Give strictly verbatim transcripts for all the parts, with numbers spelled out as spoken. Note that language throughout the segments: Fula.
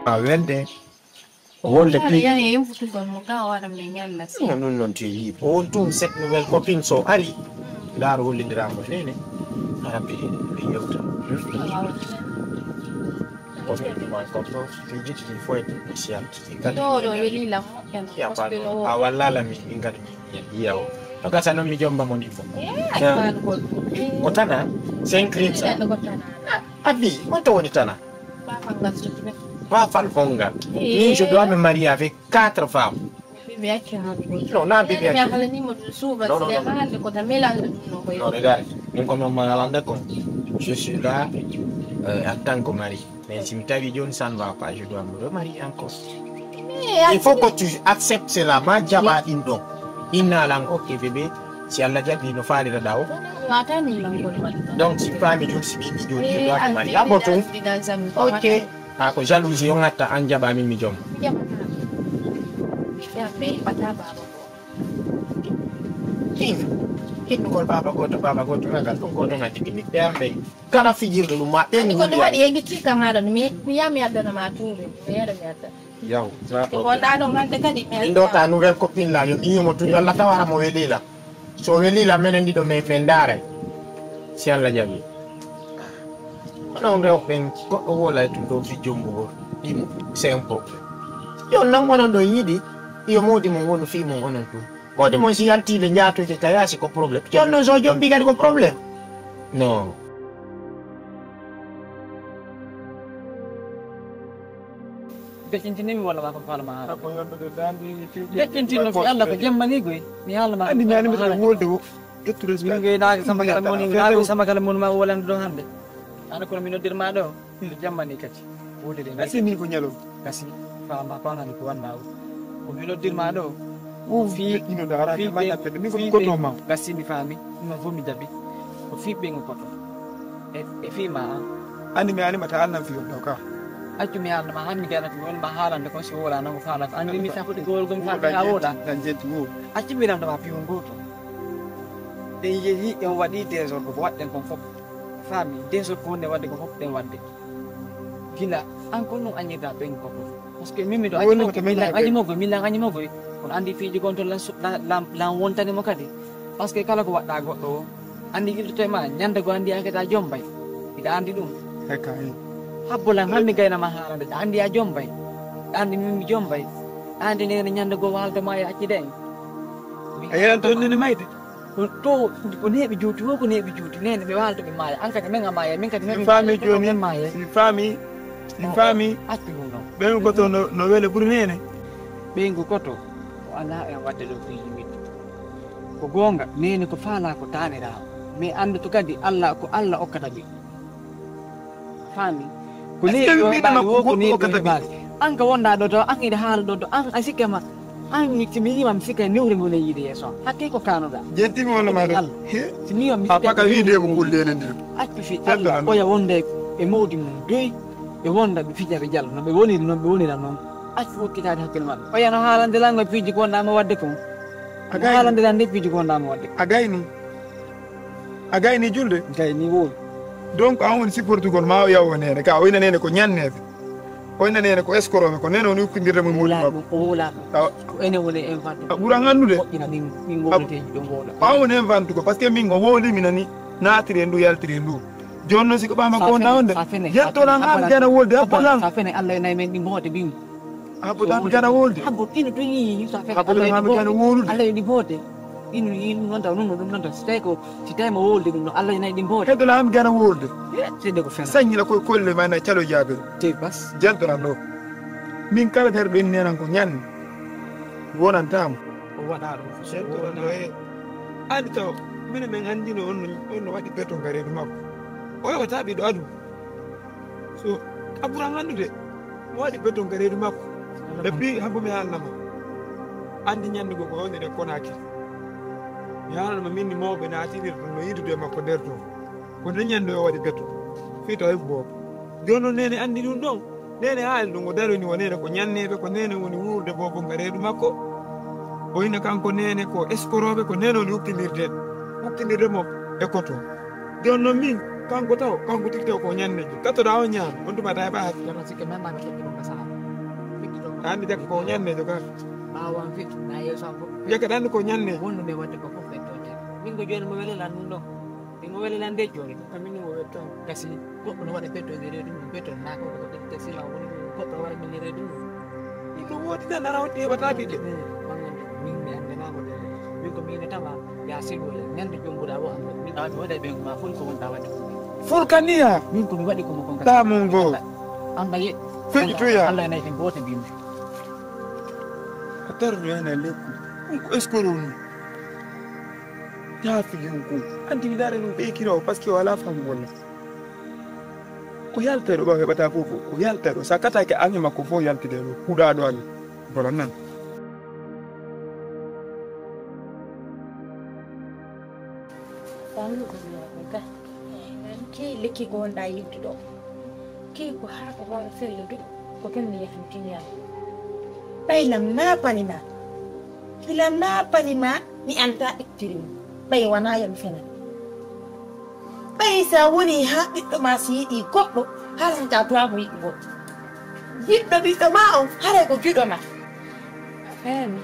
A welde. O wolde pi. Ɗum noon te yi. O won tun cette nouvelle copine so ari. Ndaaro hollindiraango nene. Ara ɓe ɓe yewta. Ko ɓe ɗum encore to. Ɓe jiɗi foyde. Siyan. Ɗo ɗo weli lam. Ya pa. A wallala mi ɓingal. Yaw. To gasa noon mi jomba mo ndimbo. Ko tana. Cinq rings. Abi, on to woni tana. Ba fal fonga. Ni je dois me marier avec quatre femmes. Non, non, bibi. Non, non, non. Non, regarde. Min ko non malande ko. Je suis là euh, en tant que mari. Mais si mi tawi joni ça ne va pas, je dois me remarier encore. Il faut que tu acceptes cela. Ma jaba ɗum ɗo. Inna lan ko ke bébé. Si Allah jaɓi no faaliraɗa o. Donc si faami joni si ɓiɗi joni je doit mari aboto. Ok. A ko jalousie on atta an jaɓa min mi joom. Kinnugol baba goto baba goto ragal ɗum goto ngati ɓe ɓiɓɓe am ɓe kala fijirde ɗum ma ɓen ko ɗum waɗi e gitti kam haɗa mi mi yami addana ma tuuɓe mi yeɗa mi addana. Yaw. Ko gonɗa ɗon hannde kadi mi min ɗo ta nouvelle copine la yo ɗiyumo tun yo Allah tawara mo welila. So welila menen ɗiɗo min min ndaaray. Si Allah jaɓi. Onon rewɓe ɓen goɗɗo wolay tun ɗo fi jombugo ɗimo. C'est un problème. Yo nan onon ɗo yiɗi yo modi mon wonu fi mon onon tun. Modi mon si yalti ɓe jatoyte ka yaasi ko problème. Yo non so jombi kadi ko problème. Non. Deƴƴintinimi walla ma ko faalama haala. Deƴƴintinno fi Allah ko jemmani goy. Mi haalama andi mi animi tan wolde wo. Min goy naage samba kala moni naage samba kala moni ma wolande ɗo hannde. Ana kono mi noddir ma ɗo. Jemmani kadi. Wodere. Asi min ko ñalo. Kasi faama ko anani ko wanda o. Ko mi noddir ma ɗo. Fi ino da ara ma ya pede. Min ko ko to ma. Kasi mi faami. No fo mi jabi. Ko fi ɓe ko to. E e fima an. Anni mi anima ta annan fi yonno ka. Accu mi haalna ma han mi gana fi won ma haalande kon si wola nango faala an mi sa foti gol gom fa ha wola. Tan jenti wo. Accu mi lamdo ma fi won goto. Den yehi en waɗi désordre ko waɗɗen kon fof. Faami désordre ko wonde waɗde ko fof ɗen waɗde. Gila an kon non añirda ɓen ko fof. Parce que min miɗo añimogoy min lan añimogoy min lan añimogoy. Kono andi fiiji gon to lan lan lan wontani mo kadi. Parce que kala ko waɗɗa goɗɗo o andi yiltoto e ma ñande go andi an kadi a jombay. Iɗa andi ɗum. Habbo lan hanmi gaynama haalande ɗa andi a jombay. Ɗa andi min mi jombay. Ɗa andi nene ñande go waalto ma e accide en. A yelanto nene mayde. Ko to ko neeɓi juuti wo ko neeɓi juuti nene ɓe waalto ɓe maaya an kadi men a maaya min kadi men faami joni mi faami mi faami. Accu ɗum ɗon. Ɓen goto no wele ɓuri nene. Ɓeygu goto o alaa en waɗde ɗo ko yimɓe. Ko goonga, neene ko faalaa ko taaniraawo. Mais annduto kadi Allah ko Allah okkata ɓe. Faami? Ko neeɓi o heɓaali wo ko neeɓi o heɓaali. An ka wonɗaa ɗo taw an hiɗa haala ɗo taw an a sikkama. An mi si mi yima mi sikka newre mo ley yiide yeeso an. Hakkee ko kaanoɗaa. Jentimi wonno ma ɗo. Si mi yima mi sikka. Paka wiide ko ɓulde enen ɗiɗo. Accu fi Allah oya wonde e mawdi mum doy. Ɓe wonda ɓe fija ɓe jalo no ɓe woniri noon ɓe wonira noon. Accu hokkitaade hakkille maɓɓe oya no haalande lan no piiji ko wonɗa mo waɗde kon. Haalande lan nde piiji ko wonɗa mo waɗde kon. A gayni a gayni julde. Gayni wowi. Donc an woni supportugol ma o yawo nene ka o ina nene ko ñanneɓe o ina nene ko escoroɓe ko nene woni ukkindirde mo moni makko. O wula ɗum o wula ɗum ko ene woni en fadde a ɓuran annude. Moƴƴina min min gowleteji ɗo gowla. An woni en fantugo par ce que min o wowlimi nani. Naatiri e ndu yaltiri e ndu. Jooni noon si ko ɓaama ko wonda wonde yettoɗan haa mi gayna wolde appoɗan. Sa fene Allah e nayi men ɗi mboode mbimi. Appoɗan mi gayna wolde. Habbo ino to yii sa fene Allah e ɗi mboode. Allah e ɗi mboode. Ino yii ɗum noon taw ɗum no ɗum noon taw si tawi ko si tawi mo wolde ɗum no Allah e nayi ɗi mboode. Heddoɗa haa mi gayna wolde. Seɗɗe ko fena. Saññila koye kolle ma nayi calo jaabel. Te bas. Jeltoɗan ɗo. Min kala tere ɗo inni nenan ko ñanne. Wonantaamo. O waɗa ɗum fof. Andi taw minen min anndino on no on no waɗi beto nga reedu makko. O yoɓata ɓiɗo adu. So a ɓuran anndude mo waɗi beto nga reedu makko. E pi habbo mi haalnama. Anndi ñannde go ko wonde ɗen konaaki. Mi haalnama min ni mawɓe naatinir ɗum no yidude makko nder to. Ko nde ñande o waɗi beto fii tawi boobo. Jooni noon neene anndi ɗum ɗon. Neene haali ɗum o daroni o neene ko ñanneeɓe ko neene woni wuurde boobo nga reedu makko. O ina kanko neene ko eskorooɓe ko neene woni hukkindirde hukkindirde mo e koto. Jooni noon min kanko taw kanko tigi taw ko ñanneejo kattoɗaa o ñaama on tuma tawi ɓa hakki. Jooni sikke men maɓe keɓɓi ɗum ka saara. An jaka ko ñanne joga. Ɓaawo an fit, na yeeso am fof. Jaka ɗan ko ñanne. Wonno mi waɗde ko fof ɓe toonde. Min ko jooni mo wele lan ɗum ɗo. Min mo wele lan de jooni. Amin mo wele tan. Kasi goɗɗo no waɗa ɓetto e reedu mum, ɓetto na ko ko ɓetto sila woni ɗum, goɗɗo waɗa min reedu mum. Ɗum ɗo woodi tan ara o teɓata ɓiɗɗo. Min ko mi ne tama ya sigole ñande jombuɗa o am. Min awa mi waɗa ɓe ma fof ko wonta waɗde. Fulkaniya. Min ko mi waɗi ko mo kon. Tamungo. Anda ye. Feƴƴitoya. Allah nay hen gooto mbimi. A tardu hen e lekku. Ɗum ko escroc ni. Yaa fiyon ko. Anndi mi ndaara ɗum ɓeykira o, parce que o alaa faamu walla. Ko yalta ɗo ɓaw heɓata fof fof. Ko yalta ɗo. Sa katake ange makko fof yaltide ɗo. Kuɗaɗo ange. Bolan nan. Faamu ɗum yaago ka. Kii lekki gonɗa yidduɗo. Kii ko haa ko hoore felludu. Ko ɗum mi yahantini am. Ɓay lam na panima. Ɓay lam na panima mi anta ittiri. Ɓay wana yam fena. Ɓay sa woni haa ɓiɗɗo ma si yiɗi goɗɗo, haa hanta tuwa mo yiɗi goɗɗo. Yiɗɗo ɓiɗɗo ma on, haray ko giɗo ma. A faami?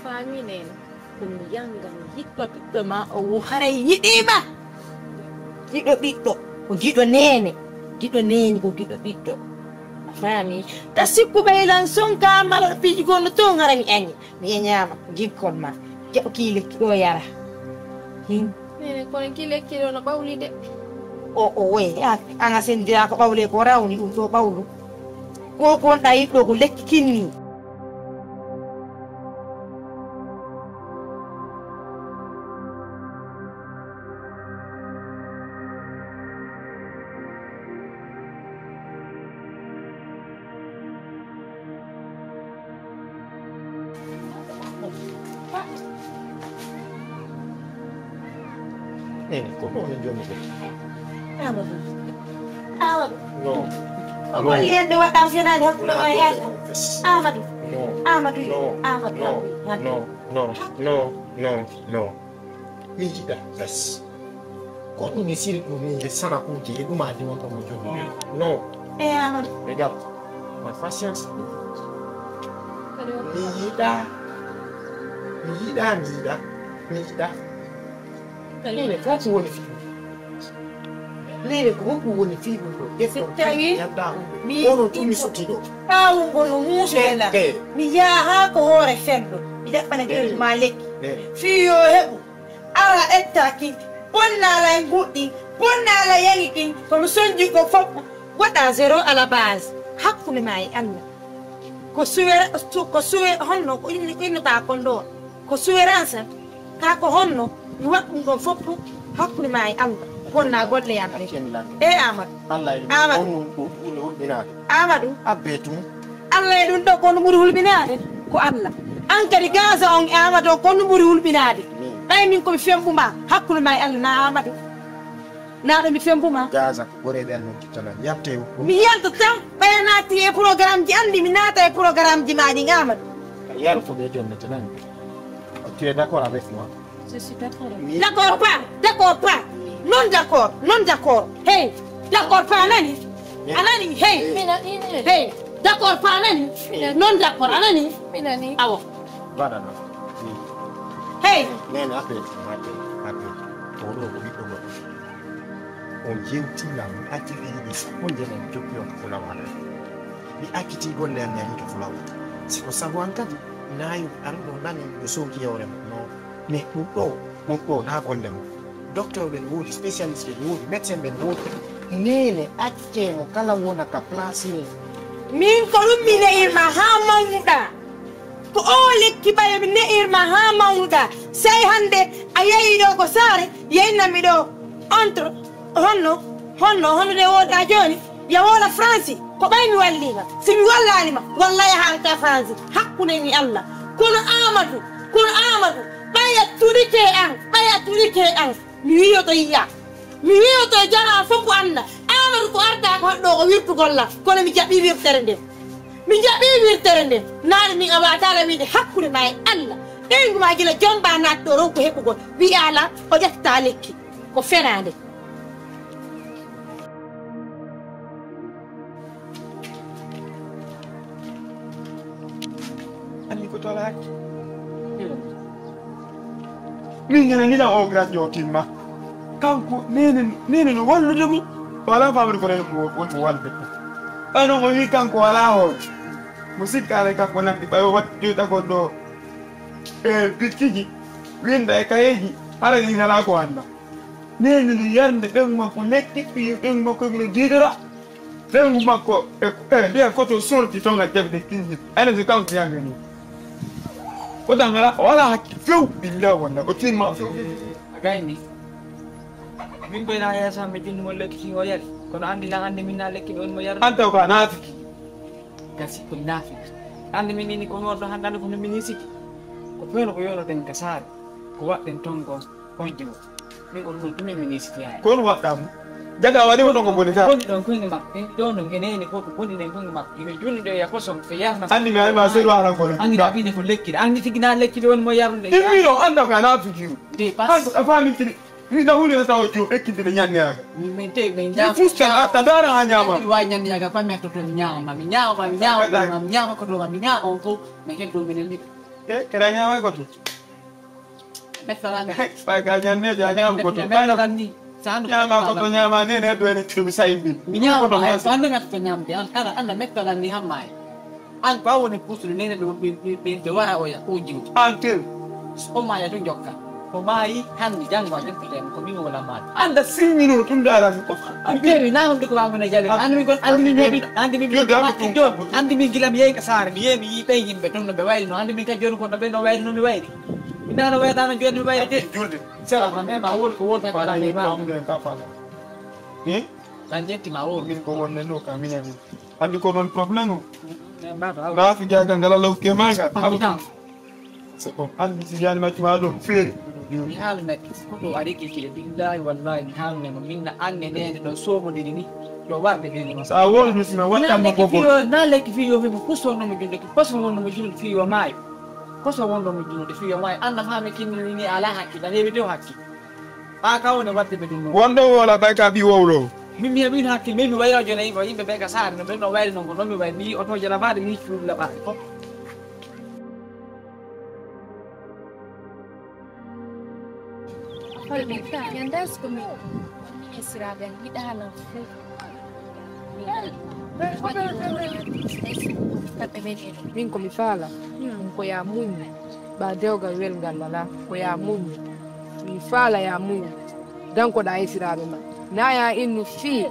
Faami nene. Ɗum yanngan yiɗɗo ɓiɗɗo ma o wo haray yiɗiima. Giɗo ɓiɗɗo ko giɗo neene. Giɗo neene ko giɗo ɓiɗɗo. A faami? Ta sikku ɓeylan sonka mala piiji gonno toon hara mi añi. Mi añaama gikkol ma. Jaɓo kii lekki ɗo yara. Hmm. Neene kono kii lekki ɗo no ɓawli de. O o woye a- an a senndira ko ɓawle ko rawni ɗum ɗo ɓawlu. Ko kon ɗa yiɗɗo ko lekki kinni. Eh, ko ɗo woni jooni ko? Amadou. Amadou. No. Ko holli hannde waɗɗa fenaande hakkunde ma e Amadou. Amadou. No. Amadou. No. Amadou. No. Amadou. No. No. No. No. No. No. Mi yiɗa. Yes. Ko ɗum e siri ɗum ni e sarakuuji e ɗumaaji won ɗo mo jogi. No. E Amadou. Regarde. Ma patience. Mi yiɗa. Mi yiɗa, mi yiɗa. Mi yiɗa. Nene, ko ɗum woni fii. Nene, ko ɗum woni fii ɗum ɗo. Si tawi mi onon tun mi sutti ɗo. Ɓaawo ngono muuso e lan. Mi yaha ko hoore fello. Mi jaɓɓana jeydi ma lekki. Fii yo heɓu. Ara etta kin, bonna ala en guɗɗi, bonna ala yangi kin, ko mi sonji ko fof, waɗa zéro à la base, hakkunde ma e Allah. Ko suwere, su- ko suwe honno ko inni innata kon ɗo, ko suwerance, ka ko honno, mi waɗ ɗum ɗon fof, hakkunde ma e Allah, bonna golle yam ɗe. E Amadou. Allah e Amadou. On ɗum ko ɓuri hulɓinaade. Amadou. Abbe tun. Allah e ɗum ɗo ko no ɓuri hulɓinaade ko Allah. An kadi Gaza on e Amadou on ko no ɓuri hulɓinaade. Ɓay min ko mi fembu ma hakkunde ma e Allah na Amadou. Na ɗo mi fembu ma. Gaza ko ɓore ɓen non kittana. Yatte ko. Mi yalta tan ɓaya naati e programme ji andi mi naata e programme ji ma ɗin Amadou. Yar ko ɓe jonnete nan. Tu es d'accord avec moi? Je suis d'accord. D'accord pas, d'accord pas. Non d'accord, non d'accord. Hey, d'accord pas nani? Anani, hey. Mina ini. Hey, d'accord pas nani? Non d'accord anani? Mina ni. Awo. Voilà non. Hey. Nene appel, appel, appel. Ko ɗo ko ɓiɗɗo goɗɗo. On jewtiima mi acciti ɗiɗi sappo nde men jokki on fulawa. Mi acciti golle am yani to fulawa. Si ko sabu an kadi, nayu an ɗo nani ɗo sooki yewre mo. Non. Mais ɗum ɗo, ɗum ɗo na golle mo. Docteur ɓen woodi, spécialiste ɓen woodi, médecin ɓen woodi. Neene accee mo kala wona ka place mum. Min ko ɗum mi ne'irma haa mawnuɗa. Ko o lekki ɓayo mi ne'irma haa mawnuɗa. Sey hannde a yehi ɗo ko saare, yehinanmi ɗo entre honno, honno, honno nde wooɗa jooni, ya wooɗa Fransi, ko ɓay mi walliima. Si mi wallaali ma, wallay a haalta Fransi. Hakkunde mi Allah. Kono Amadou, kono Amadou, ɓay a tuɗike an, ɓay a tuɗike an, mi wiyoto yiya. Mi wiyoto jama fof ko annda. Amadou ko arda ko haɗɗo ko wirtugol la. Kono mi jaɓi wirtere nden. Mi jaɓi wirtere nden. Naani min a waataala wiide hakkunde ma e Allah. Ɓeyngu ma gila jomba natto ronko heɓugol. Wiya la o ƴetta lekki. Ko fenaande. Min ñande nila o grade o timma. Kanko nene nene no wallude mo. Wala famri ko nene ko won mo wallude. Ano mo wi kanko wala o. Mo sikkare kanko nandi bayo watti dagol do. E bikkiji winda e kayeji. Ara ni nala ko anda. Nene no yarde ben mo ko lekki ben mo ko no didora. Ɓeyngu makko e e mbiya koto sorti toon a jabde kinji ene so kanko yanga ni. Ko dangala wala hakki few billa wonna o timma few. A gayni. Min koy na yeeso am ɓe jinni mo lekki o yari. Kono andi na andi min na lekki ɓe on mo yar. An taw ka naafiki. Gasi ko naafiki. Andi min ni ko mordo handande ko min siki. Ko feno ko yono den ka saare. Ko waɗden toon ko. Honde o min on ɗum ɗumen min isitiyaani. Ko on waɗɗaama jaga waɗi ko ɗon ko boni ta. Woni ɗon koynge makko en ɗon ɗon eneni fof ko boni ɗen koynge makko ina julnude e yakoson ko yarna. Anndi mi alma selu aran ko. Anndi ka bine ko lekki de anndi tigi na lekki de woni mo yarnude. Immi ɗo annda ko ana fijiri. De pas. Andu a faami tiri. Mi na huli na tawo jo ekkinde de ñanne aga. Min te min ñaama. Fusta a ta dara ha ñaama. Wa ñanne aga fa metto to ñaama mi ñaama mi ñaama mi ñaama ko do mi ñaama on ko mi heddo minen liɓe. E kera ñaama ko to. Ɓay ka ñanneejo a ñaama goto. Ñaama goto ñaama nene heddo ene tumi sayi mil. Mi ñaama goto ma so anda metto ñamde an kala anda metto lan ni hamma e. An ko woni pusude nene do be wara o ya o jiw. An tel. O ma ya to jokka. Ko mayi hande jango a jokka den ko mi wala ma. Anda singino tun dara ko. An beri na hon ko ba mo na jale. An mi gon an mi mi an mi mi andi mi gila mi yeyi ka sare mi yeyi mi yi be yimbe tun be wayno andi mi ka joni ko be no wayno mi wayri. Nana wayatano joni mi wayate. Julde. Sera ma mema wol ko wol ko ala ni ma. Ka fala. Hmm? Kan jetti ma wol. Min ko wonne no ka minen. Andi ko non problème o. Mema to. Na fi jaga ngala law ke manga. Abitan. C'est bon. Andi si jani ma tuma do feri. Mi haala na ko to ari ke kile billahi wallahi mi haala na min na anne ne do somo de ni. Do warde de ni. Sa wol mi sima watta mo gogo. Na lekki fi yo fi ko so no mo junde ko so no mo junde fi yo mayo. Koso wonɗo mo junude fiyo ma e annda fa mi kimmini ni ala hakkille a heewi tew hakkille. Ɓa ka woni waɗde ɓe ɗum noon. Wonɗo woola ɓay ka ɓi wowlo. Min mi heɓino hakkille min mi wayra jona yimɓe yimɓe ɓe ka saare no ɓen ɗon wayri noon ko noon mi wayri mi yi otoji labaɗe mi yi cuuɗi labaɗe fof. Holɓe ka yanda so ko min esiraɓe yiɗa halan fof. Min ko mi faala ɗum ko ya muññu ɓa dewgal welngal lala ko ya muññu. Mi faala ya muññu dankoɗa esiraɓe ma na ya innu fii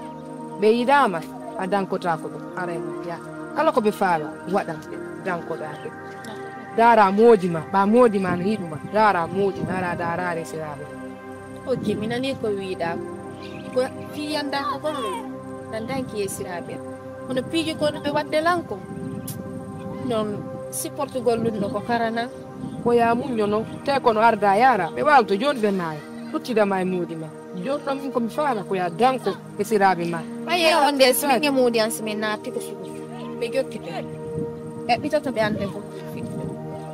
ɓe yiɗama a dankotako ɗum aray ɗum ya kala ko ɓe faala waɗan ɓe dankoɗa ɓe. Dara moodi ma ɓa moodi ma no yiɗuma dara moodi ma ala dara resiraɓe. Ok mi nani ko wiɗa ko fiyanda ko golle nan danki yesiraɓe kono piiji ko ɓe wadde lanko non supportugol ɗum ɗo ko karana. Ko ya muñño non te kono arda yara ɓe wawto joni ɓe maaya luttidama e moodi ma. Joni ɗon min komi faala ko ya danko e siraaɓe ma. Ɓaye on nde so min e muudi an so min naatti ko sugu ɓe jokkito ɓe ɓitoto ɓe annde ko.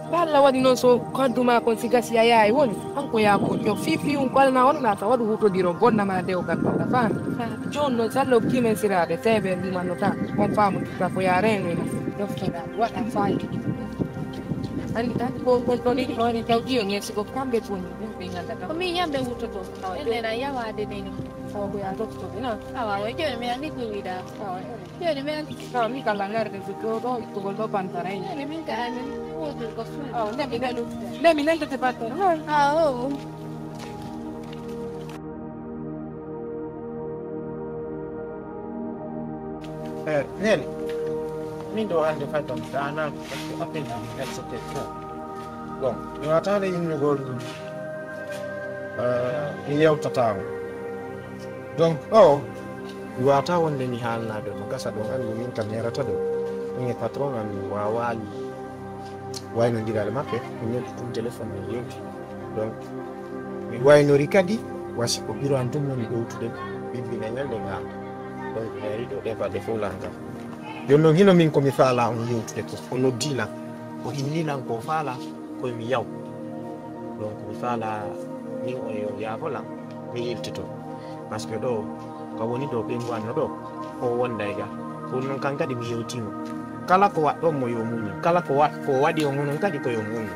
Ko Allah waɗi noon so kadduma kon si gasi a yaay woni kanko ya ko jo fii fii um ko alma on nata waɗu hutodiro bonnama dewgal ɗum na faami. Jooni noon so Allah okkii men siraaɓe seeɓe ndumannota on faamu ka ko ya reeno e ɗoftoɗa waɗa faayi. Anndi tan ko kon ɗon iɗi ɗo ene taw ɗiyo ngeen siko kamɓe toni ɗum ɓe ngannda kam. Ko min yamɓe wuttoto. Enen a yawaade nene. Awa ko yaa tottoo ɓe noon. Awa awa jooni mi anndi ko wiɗa. Awa jooni mi anndi. Awa min kala ngarde so ɗo ɗo ittugol ɗo bantara en. Jooni min ka amin woodul ko fuu. Awa nde mi nanu nde mi nantete bantara noon. Awa o. Eh, nene min ɗo hannde fay kam ɗanaka parce que appel ji et cetera. Bon mi wataano innugol mi yewtataama. Donc ɗo mi wata wonde mi haalnaɓe mo gasa ɗon anndi min kam herata ɗo min e patron am min wawaali waynodiraade maɓɓe min noddi ɗum téléphone min yewti. Donc mi waynori kadi wasi ko biro an ɗum woni ɗowtude ɓibbina ñande ngal. Donc mi ari ɗo ɗe baɗe fof langal. Jooni noon hino min ko mi faala on yewtude ko o noddi lan o inni lan ko faala koye mi yaw. Donc mi faala min o yo yaafo lan mi yiltito. Parce que ɗo ka woni ɗo ɓe ngu anno ɗo o wonda e ga. Ɗum noon kan kadi mi yewtimo kala ko waɗɗon mo yo muño kala ko waɗ ko waɗi on onon kadi ko yo muño.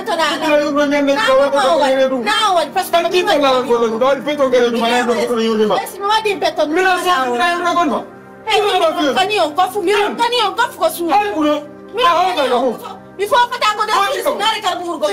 Ɓe to na. Na o waɗi, na o waɗi, parce que mi waɗi beton. Ɓe si mi waɗi beton. Kani on kofu, mi kani on kofu ko suuna. Mi fo kata ko da. Nare kala ɓurgo.